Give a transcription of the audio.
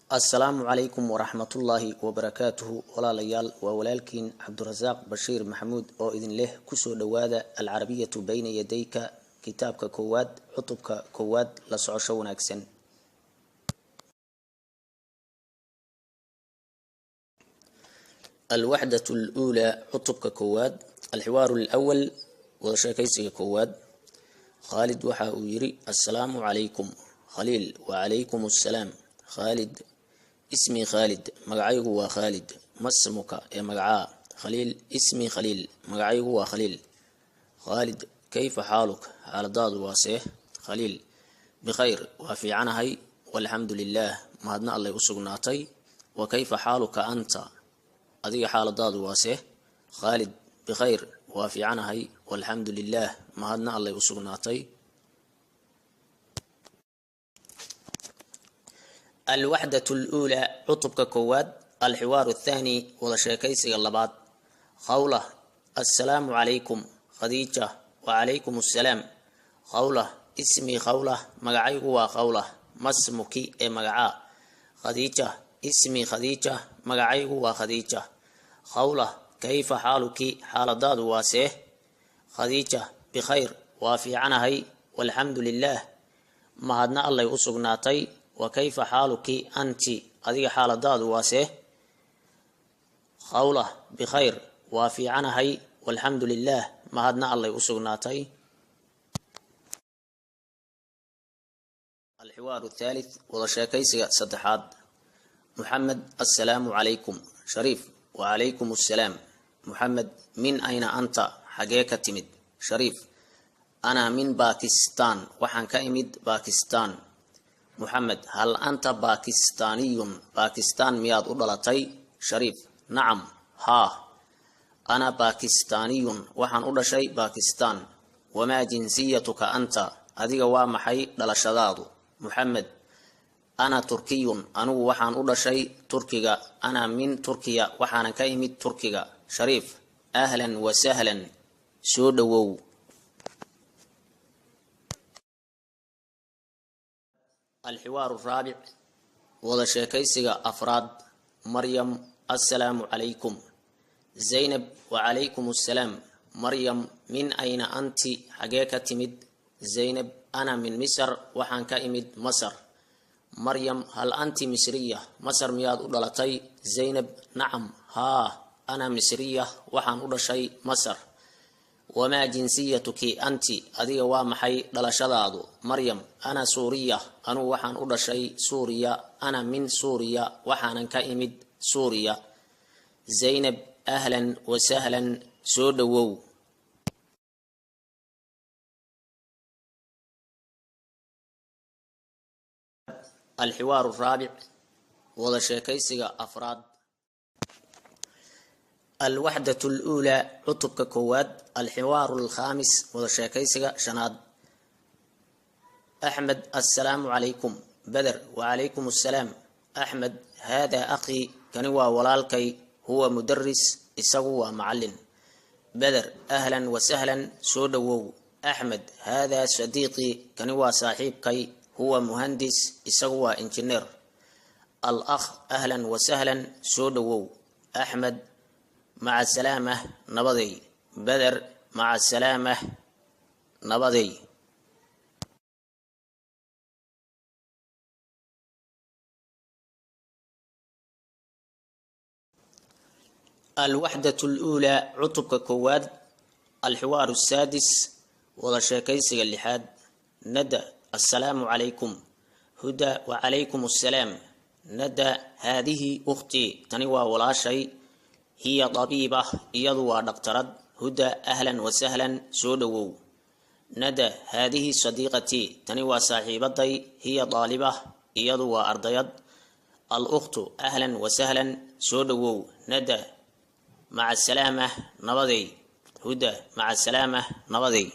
Assalaamu calaykum waraxmatullaahi wabarakaatuhu. Walaalayaal, waa walaalkiin Cabdurasaaq Bashiir Maxamuud oo idin leh kusoo dhowaada Alcarabiyatu bayna yadayka, kitaabka koowaad, cutubka koowaad. La socosho wanaagsan. Alwaxdat luulaa, cutubka koowaad. Alxiwaaru alwal, wada sheekaysiga koowaad. Khaalid waxa uu yiri: "Assalaamu calaykum." Khaliil: "Wacalaykum assalaam." Khaalid: "Ismii Khaalid, magacaygu waa Khaalid. Masmuka, ee magacaa?" Khaliil: "Ismii Khaliil, magacaygu waa Khaliil." Khaalid: "Kayfa xaaluk, xaaladaadu waa see?" Khaliil: "Bikhayr, waa fiicanahay, walxamdu lilaah, mahadna allay u sugnaatay. Wa kayfa xaaluka anta, adiga xaaladaadu waa see?" Khaalid: "Bikhayr, waa fiicanahay, walxamdu lilaah, mahadna allay u sugnaatay." Alwaxdat luulaa, cutubka koowaad. Alxiwaaru athaani, wada sheekaysiga labaad. Khawla: "Assalaamu calaykum." Khadiija: "Wacalaykum assalaam." Khawla: "Ismii Khawla, magacaygu waa Khawla. Masmuki, ee magacaa?" Khadiija: "Ismii Khadiija, magacaygu waa Khadiija." Khawla: "Kayfa xaaluki, xaaladaadu waa see?" Khadiija: "Bikhayr, waa fiicanahay, walxamdu lilaah, mahadna allay u sugnaatay. Wa kayfa xaaluki anti, adiga xaaladaadu waa see?" Khawla: "Bikhayr, waa fiicanahay, walxamdu lilaah, mahadna allay u sugnaatay." Alxiwaaru thalith, wada sheekaysiga saddexaad. Muxamed: "Assalaamu calaykum." Shariif: "Wacalaykum assalaam." Muxamed: "Min ayna anta, xagee ka timid?" Shariif: "Anaa min Bakistan, waxaan ka imid Bakistan." Muxamed: "Hal anta bakistaniyun, Bakistan miyaad u dhalatay?" Shariif: "Nacam, haa, ana bakistaniyun, waxaan u dhashay Bakistan. Wamaa jinsiyatuka anta, adiga waa maxay dhalashadaadu?" Muxamed: "Ana turkiyun, anigu waxaan u dhashay Turkiga. Ana min Turkiya, waxaanan ka imid Turkiga." Shariif: "Ahlan wasahlan, soo dhowow." Alxiwaaru raabic, wada sheekaysiga afraad. Maryam: "Assalaamu calaykum." Zaynab: "Wacalaykum assalaam." Maryam: "Min ayna anti, xagee ka timid?" Zaynab: "Ana min Misr, waxaan ka imid Masar." Maryam: "Hal anti misriya, Masar miyaad u dhalatay?" Zaynab: "Nacam, haa, ana misriya, waxaan u dhashay Masar. Wamaa jinsiyatuki anti, adiga waa maxay dhalashadaadu?" Maryam: "Ana suuriya, anugu waxaan u dhashay Suuriya. Ana min Suuriya, waxaanan ka imid Suuriya." Zaynab: "Ahlan wasahlan, soo dhowow." Alxiwaaru raabic, wada sheekaysiga afraad. Alwaxdat luulaa, cutubka koowaad. Alxiwaaru alkhaamis, wada sheekaysiga shanaad. Axmed: "Assalaamu calaykum." Beder: "Wacalaykum assalaam." Axmed: "Haadaa akhii, kani waa walaalkay. Huwa mudaris, isagu waa macallin." Beder: "Ahlan wasahlan, soo dhowow." Axmed: "Haadaa sadiiqii, kani waa saaxiibkay. Huwa muhandis, isagu waa injineer." Al akh: "Ahlan wasahlan, soo dhowow." Axmed: "Maca salaamah, nabaday." Beder: "Maca salaamah, nabaday." Alwaxdat luulaa, cutubka koowaad. Alxiwaaru asaadis, wada sheekaysiga lixaad. Nada: "Assalaamu calaykum." Huda: "Wacalaykum assalaam." Nada: "Haadihi ukhtii, tani waa walaashay. Hiya dabiiba, iyadu waa dhaqtarad." Huda: "Ahlan wasahlan, soo dhowow." Nada: "Haadihi sadiiqatii, tani waa saaxiibaday. Hiya daaliba, iyadu waa ardayad." Al ukhtu: "Ahlan wasahlan, soo dhowow." Nada: "Maca salaamah, nabaday." Huda: "Maca salaamah, nabaday."